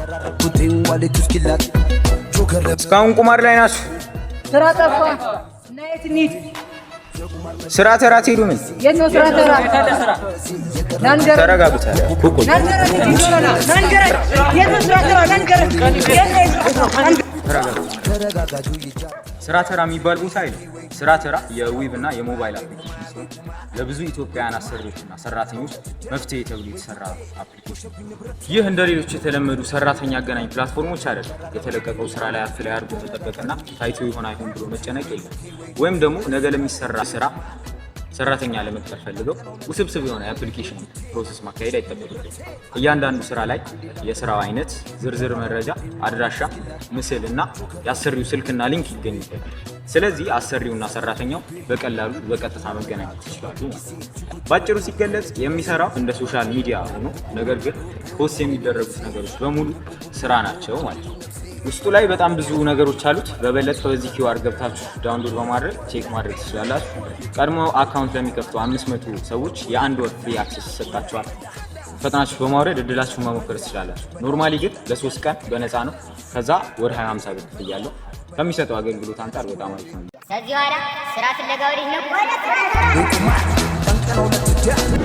Wallet እስኪላጥ ጆከር። እስካሁን ቁማር ላይ ናችሁ። ስራ ጠፋ እና የት እንሂድ? ስራ ተራ ትሄዱ ምን? የት ነው ስራ ተራ? ናንገረን። ተረጋጉ ታዲያ። ናንገረን እንሂድ፣ ና ናንገረን። የት ነው ስራ ተራ? ናንገረን። የት ነው የስራ ተራ? ተረጋጋጁ ይጃ። ስራ ተራ የሚባል ቦታ የለም። ስራ ተራ የ web እና የ mobile application ሲሆን ለብዙ ኢትዮጵያውያን አሰሪዎችና ሰራተኞች መፍትሄ ተብሎ የተሰራ application ነው። ይህ እንደ ሌሎች የተለመዱ ሰራተኛ አገናኝ platform ኦች አይደለም። የተለቀቀው ስራ ላይ apply አድርጎ መጠበቅና ታይቶ ይሆን አይሆን ብሎ መጨነቅ የለም። ወይም ደግሞ ነገ ለሚሰራ ስራ ሰራተኛ ለመቅጠር ፈልገው ውስብስብ የሆነ የ application process ማካሄድ አይጠበቅም። እያንዳንዱ ስራ ላይ የስራው አይነት፣ ዝርዝር መረጃ፣ አድራሻ፣ ምስል እና የአሰሪው ስልክና link ይገኝበታል። ስለዚህ አሰሪውና ሰራተኛው በቀላሉ በቀጥታ መገናኘት ይችላሉ ማለት ነው። በአጭሩ ሲገለጽ የሚሰራው እንደ social media ሆኖ ነገር ግን post የሚደረጉት ነገሮች በሙሉ ስራ ናቸው ማለት ነው። ውስጡ ላይ በጣም ብዙ ነገሮች አሉት። በበለጠ በዚህ QR ገብታችሁ download በማድረግ check ማድረግ ትችላላችሁ። ቀድሞ account ለሚከፍቱ 500 ሰዎች የአንድ ወር free access ይሰጣቸዋል። ፈጥናችሁ በማውረድ እድላችሁን መሞከር ትችላላችሁ። Normally ግን ለ3 ቀን በነፃ ነው። ከዛ ወር 50 ብር ክፍያ አለው። ከሚሰጠው አገልግሎት አንጻር በጣም አሪፍ ነው። ከዚህ በኋላ ስራ ፍለጋ ወዴት ነው? ጠንቅነው ለትዳር።